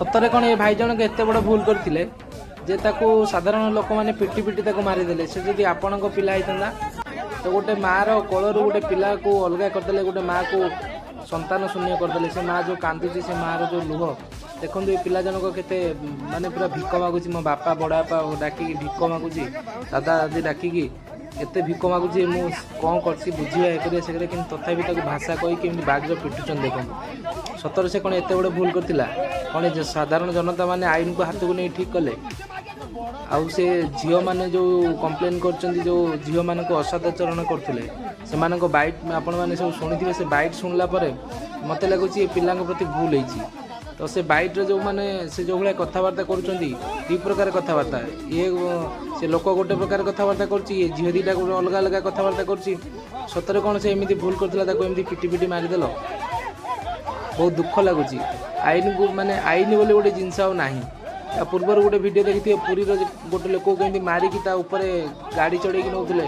ସତରେ କ'ଣ ଏ ଭାଇ ଜଣକ ଏତେ ବଡ଼ ଭୁଲ କରିଥିଲେ ଯେ ତାକୁ ସାଧାରଣ ଲୋକମାନେ ପିଟି ପିଟି ତାକୁ ମାରିଦେଲେ? ସେ ଯଦି ଆପଣଙ୍କ ପିଲା ହେଇଥାନ୍ତା ତ? ଗୋଟେ ମାଆର କୋଳରୁ ଗୋଟେ ପିଲାକୁ ଅଲଗା କରିଦେଲେ, ଗୋଟେ ମାଆକୁ ସନ୍ତାନ ଶୂନ୍ୟ କରିଦେଲେ। ସେ ମାଆ ଯେଉଁ କାନ୍ଦୁଛି, ସେ ମାଆର ଯେଉଁ ଲୁହ ଦେଖନ୍ତୁ। ଏ ପିଲା ଜଣକ କେତେ ମାନେ ପୁରା ଭିକ ମାଗୁଛି, ମୋ ବାପା, ବଡ଼ ବାପା ଡାକିକି ଭିକ ମାଗୁଛି, ଦାଦା ଦାଦି ଡାକିକି ଏତେ ଭିକ ମାଗୁଛି। ମୁଁ କ'ଣ କରିଛି ବୁଝିବା, ଏ କରିବା, ସେ କରିବା, କିନ୍ତୁ ତଥାପି ତାକୁ ଭାଷା କହିକି ଏମିତି ବାଡ଼ିରେ ପିଟୁଛନ୍ତି ଦେଖନ୍ତୁ। ସତରେ ସେ କ'ଣ ଏତେ ବଡ଼ ଭୁଲ କରିଥିଲା? କ'ଣ ଏ ସାଧାରଣ ଜନତା ମାନେ ଆଇନକୁ ହାତକୁ ନେଇ ଠିକ୍ କଲେ? ଆଉ ସେ ଝିଅମାନେ ଯେଉଁ କମ୍ପ୍ଲେନ୍ କରିଛନ୍ତି, ଯେଉଁ ଝିଅମାନଙ୍କୁ ଅସଦାଚରଣ କରୁଥିଲେ, ସେମାନଙ୍କ ବାଇଟ୍ ଆପଣମାନେ ସବୁ ଶୁଣିଥିବେ। ସେ ବାଇଟ୍ ଶୁଣିଲା ପରେ ମୋତେ ଲାଗୁଛି ଏ ପିଲାଙ୍କ ପ୍ରତି ଭୁଲ ହେଇଛି। ତ ସେ ବାଇଟ୍ରେ ଯେଉଁମାନେ ସେ ଯେଉଁ ଭଳିଆ କଥାବାର୍ତ୍ତା କରୁଛନ୍ତି, ଦୁଇ ପ୍ରକାର କଥାବାର୍ତ୍ତା, ଇଏ ସେ ଲୋକ ଗୋଟେ ପ୍ରକାର କଥାବାର୍ତ୍ତା କରୁଛି, ଇଏ ଝିଅ ଦୁଇଟା ଗୋଟେ ଅଲଗା ଅଲଗା କଥାବାର୍ତ୍ତା କରୁଛି। ସତରେ କ'ଣ ସେ ଏମିତି ଭୁଲ କରିଥିଲା? ତାକୁ ଏମିତି ପିଟି ପିଟି ମାରିଦେଲ, ବହୁତ ଦୁଃଖ ଲାଗୁଛି। ଆଇନକୁ ମାନେ ଆଇନ ବୋଲି ଗୋଟେ ଜିନିଷ ଆଉ ନାହିଁ। ତା ପୂର୍ବରୁ ଗୋଟେ ଭିଡ଼ିଓ ଦେଖିଥିବେ, ପୁରୀର ଗୋଟେ ଲୋକକୁ କେମିତି ମାରିକି ତା ଉପରେ ଗାଡ଼ି ଚଢ଼େଇକି ନେଉଥିଲେ।